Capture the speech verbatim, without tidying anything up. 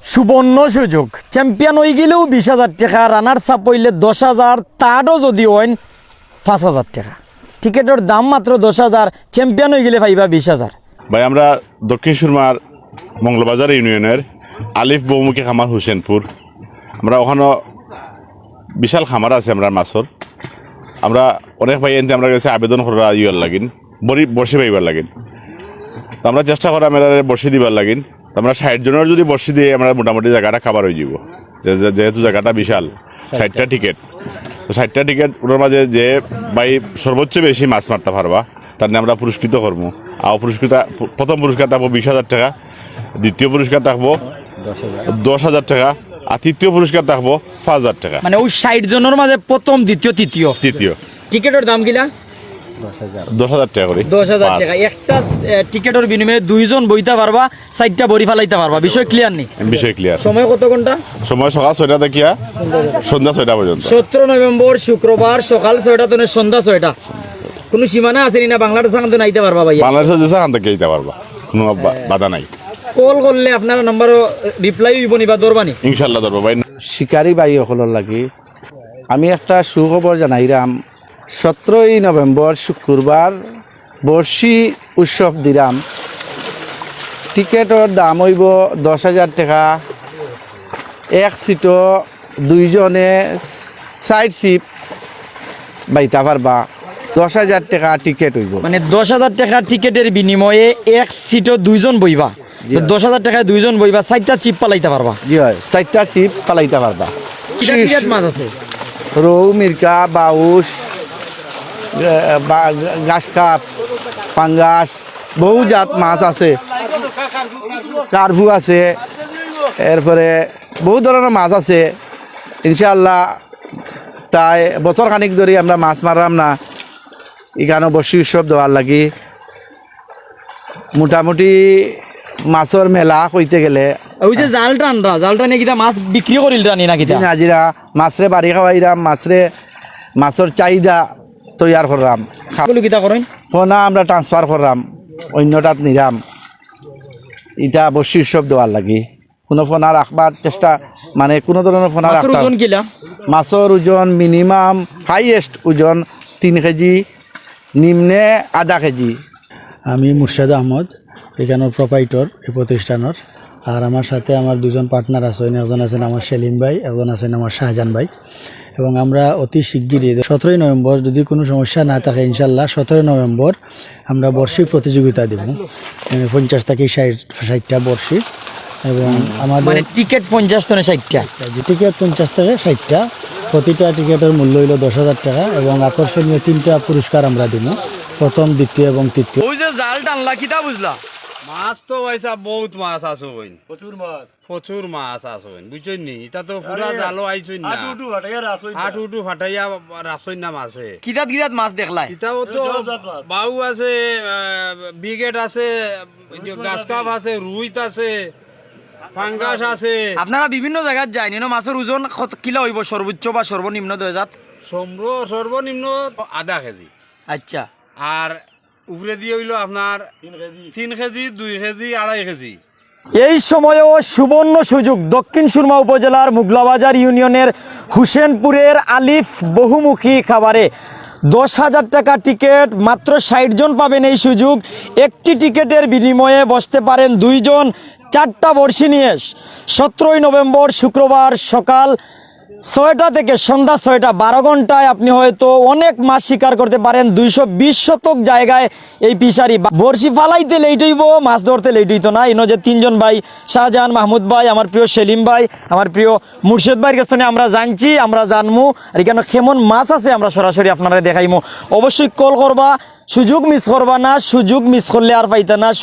সুবর্ণ সুযোগ, চ্যাম্পিয়ন অইগেলেউ বিশ হাজার টেকা, রানার্স আপ অইলে দশ হাজার, থার্ডও যুদি অইন, পাঁচ হাজার টেকা। টিকেটর দাম মাত্র দশ হাজার, চ্যাম্পিয়ন অইগেলে পাইবা বিশ হাজার। ভাই, আমরা দক্ষিণ সুরমার মঙ্গলবাজার ইউনিয়নের আলিফ বহুমুখী খামার হুসেনপুর, আমরা ওখানো বিশাল খামার আছে আমরার মাছর। আমরা অনেক ভাইয়াইন্তে আমরার গেছে আবেদন কররা ইয়র লাগিন, বড়ি-, বড়শি পাইবার লাগিন। তো আমরা চেষ্টা কররাম এরারে বড়শি দিবার লাগিন। তো আমরা ষাইট জনর যুদি বড়শি দেই, আমরা মোটামুটি জাগাটা কাভার অইযিবো, যে-, যে-, যেহেতু জাগাটা বিশাল, ষাইটটা টিকেট। তো ষাইটটা টিকেট, ওটার মাঝে যে ভাই সর্বোচ্চ বেশি মাছ মারতা পারবা, তারে আমরা পুরস্কৃত করমু। আর পুরস্কৃত, প্রথম পুরস্কার থাকবো বিশ হাজার টেকা, দ্বিতীয় পুরস্কার থাকবো দশ হাজার টেকা, আর তৃতীয় পুরস্কার থাকবো পাঁচ হাজার টেকা। মানে, অউ ষাইট জনর মাঝে প্রথম, দ্বিতীয়, তৃতীয়। তৃতীয়। টিকেটর দাম কিলা? দশ হাজার টেকা করি। দশ হাজার টেকা। একটা, এ, টিকেটর বিনিময়ে দুইজন বইতা পারবা, ষাইটটা বড়ি ফালাইতা পারবা। বিষয় ক্লিয়ার নি? বিষয় ক্লিয়ার। সময় কত ঘন্টা? সময় সকাল ছয়টা থাকিয়া সন্ধ্যা ছয়টা পর্যন্ত। সতেরো নভেম্বর, শুক্রবার, সকাল ছয়টা তনে সন্ধ্যা ছয়টা। কুনু সীমানা আছে নি না? বাংলাদেশ থাকি তো আইতা পারবা ভাই? বাংলাদেশে যে যেখান থাকি আইতা পারবা, কুনু বা-, বাধা নাই। কল করলে আপনার নাম্বারও রিপ্লাই অইবো নি বা ধরবা নি? ইনশাআল্লাহ ধরবো ভাই। শিকারি ভাই অকলর লাগি আমি একটা সুখবর জানাইরাম। সতেরোই নভেম্বর শুক্রবার বর্ষি উৎসব দিরাম। টিকেটর দাম অইবো দশ হাজার টেকা, এক সিটো দুইজনে চাইর সিট বাইতা পারবা, দশ হাজার টেকা টিকেট অইবো। মানে, দশ হাজার টেকা টিকেটের বিনিময়ে এক সিটো দুইজন বইবা। জি তো অয়। দশ হাজার টেকায় দুইজন বইবা, চাইরটা চিপ ফালাইতা পারবা। জি অয়, চাইরটা চিপ ফালাইতা পারবা। কিতা কিতা মাছ আছে? রউ, মিরকা, বাউস, এ, বা-, গাছকাপ, পাঙ্গাস, বহু জাত মাছ আছে। কার্পু আছে, এরপরে বহু ধরনর মাছ আছে। ইনশাআল্লাহ, প্রায় বছর খানিক ধরি আমরা মাছ মাররাম না, ইখানো বর্ষি উৎসব দেওয়ার লাগি। মোটামুটি মাছর মেলা কইতে গেলে অউ যে জাল টানরা, জাল টানিয়া কিতা মাছ বিক্রি করিলরা নি না কিতা? জি না, জি না, মাছরে বাড়ি খাওয়াইরাম, মাছরে, মাছর চাহিদা তৈয়ার কররাম। খা- এগুলো কিতা করইন? পোনা আমরা ট্রান্সফার কররাম, অইন্যটাত নিরাম, ইটা বর্ষি উৎসব দেওয়ার লাগি। কুনু পোনা রাখবার চেষ্টা, মানে, কুনু ধরনর পোনা রাখতাম। মাছর ওজন কিলা? মাছর ওজন মিনিমাম, হাইয়েস্ট ওজন তিন কেজি, নিম্নে আধা কেজি। আমি মুর্শেদ আহমদ, ইখানর প্রোপ্রাইটর এই প্রতিষ্ঠানর। আর আমার সাথে আমার দুজন পার্টনার আছইন, একজন আছইন আমার সেলিম ভাই, একজন আছইন আমার শাহজাহান ভাই। এবং আমরা অতি শিগগিরই সতেরোই নভেম্বর, যদি কুনু সমস্যা না থাকে, ইনশাল্লাহ সতেরোই নভেম্বর আমরা বর্ষি প্রতিযোগিতা দিব, এ, পঞ্চাশ থাকি ষাইট, ষাইটটা বর্ষি। এবং আমাদের মানে, টিকেট পঞ্চাশ তনে ষাইটটা? জি, টিকেট পঞ্চাশ থাকি ষাইটটা। প্রতিটা টিকেটর মূল্য অইলো দশ হাজার টেকা এবং আকর্ষণীয় তিনটা পুরস্কার আমরা দিব, প্রথম, দ্বিতীয় এবং তৃতীয়। ওই যে জাল টানলা, কিতা বুঝলা? মাছ তো ভাই সাহেব, বহুত মাছ আছে ওই। প্রচুর মাছ। প্রচুর মাছ আছে ওই, বুঝছইন নি? ইটা তো পুরা আরে, জালো আইছইন না। আট উঠু ফাটাইয়া রাস অইন না। আট উঠু ফাটাইয়া রাস অইন না মাছে। কিজাত কিজাত মাছ দেখলায়? ইটাও তো বাউ আছে, আহ, ব্রিগেড আছে, ওই যে গাছকাপ আছে, রুইত আছে, ফাঙ্গাস আছে। আপনারা বিভিন্ন জাগাত যাইন, ইনো মাছর ওজন কত কিলা অইবো সর্বোচ্চ বা সর্বনিম্ন দয় জাত? সম্র-, সর্বনিম্ন আধা কেজি। আচ্ছা। আর উপরেদি অইলো আপনার তিন কেজি। তিন কেজি, দুই কেজি, আড়াই কেজি। এই সময়ও সুবর্ণ সুযোগ, দক্ষিণ সুরমা উপজেলার মুগলাবাজার ইউনিয়নের হুসেনপুরের আলিফ বহুমুখী খাবারে দশ হাজার টাকা টিকিট, মাত্র ষাট জন পাবেন এই সুযোগ। একটি টিকিটের বিনিময়ে বসতে পারেন দুইজন। চারটা বড়শি নিয়ে সতেরোই নভেম্বর শুক্রবার সকাল ছয়টা থেকে সন্ধ্যা ছয়টা, বারো ঘন্টায় আপনি হয়তো অনেক মাছ শিকার করতে পারেন। দুইশো বিশ শতক জায়গায় এই ফিশারি। বা-, বড়শি ফালাইতে লেট অইবো, মাছ ধরতে লেট অইতো না। ইনো যে তিনজন ভাই, শাহজাহান, মাহমুদ ভাই, আমার প্রিয় সেলিম ভাই, আমার প্রিয় মুর্শেদ ভাইর কাছ থেকে আমরা জানছি, আমরা জানমু। আর ইখানো কেমন মাছ আছে আমরা সরাসরি আপনারারে দেখাইমু। অবশ্যই কল করবা, সুযোগ মিস করবা না, সুযোগ মিস করলে আর পাইতা না।